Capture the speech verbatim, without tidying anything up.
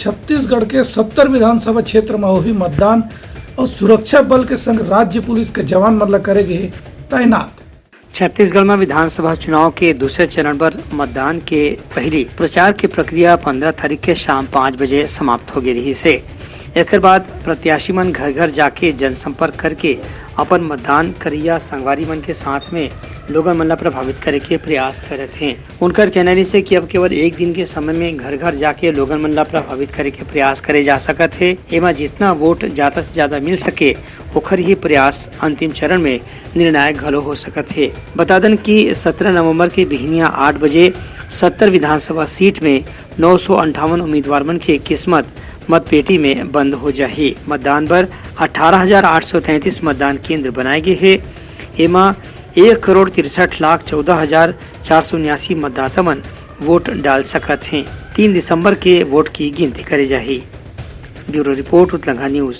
छत्तीसगढ़ के सत्तर विधानसभा क्षेत्र म होही मतदान अउ सुरक्षा बल के संग राज्य पुलिस के जवान मन ल करे गे हे तैनात। छत्तीसगढ़ म विधानसभा चुनाव के दूसरे चरण बर मतदान के पहिली प्रचार के प्रक्रिया पंद्रह तारीख के शाम पाँच बजे समाप्त हो गे रिहिस हे। एकर बाद प्रत्याशी मन घर-घर जाके जनसंपर्क करके अपन मतदान करइया संगवारी मन के साथ में लोगन मन ला प्रभावित करे के प्रयास करत हें। उनकर कहना रिहिस हे कि अब केवल एक दिन के समय में घर-घर जाके लोगन मन ला प्रभावित करे के प्रयास करे जा सकत हे। एमा जितना वोट ज्यादा से ज्यादा मिल सके, ओखर ही प्रयास अंतिम चरण में निर्णायक घलो हो सकत हे। बता दन कि सत्रह नवंबर के बिहनिया आठ बजे सत्तर विधानसभा सीट में नौ सौ अंठावन उम्मीदवार मन के किस्मत मतपेटी में बंद हो जाही। मतदान बर अठारह हजार आठ सौ तैंतीस मतदान केंद्र बनाए गे हे। एमा एक करोड़ तिरसठ लाख चौदह हजार चार सौ उन्यासी मतदाता मन वोट डाल सकत हें। तीन दिसंबर के वोट की गिनती करे जाही। Bureau report, Utlangha news.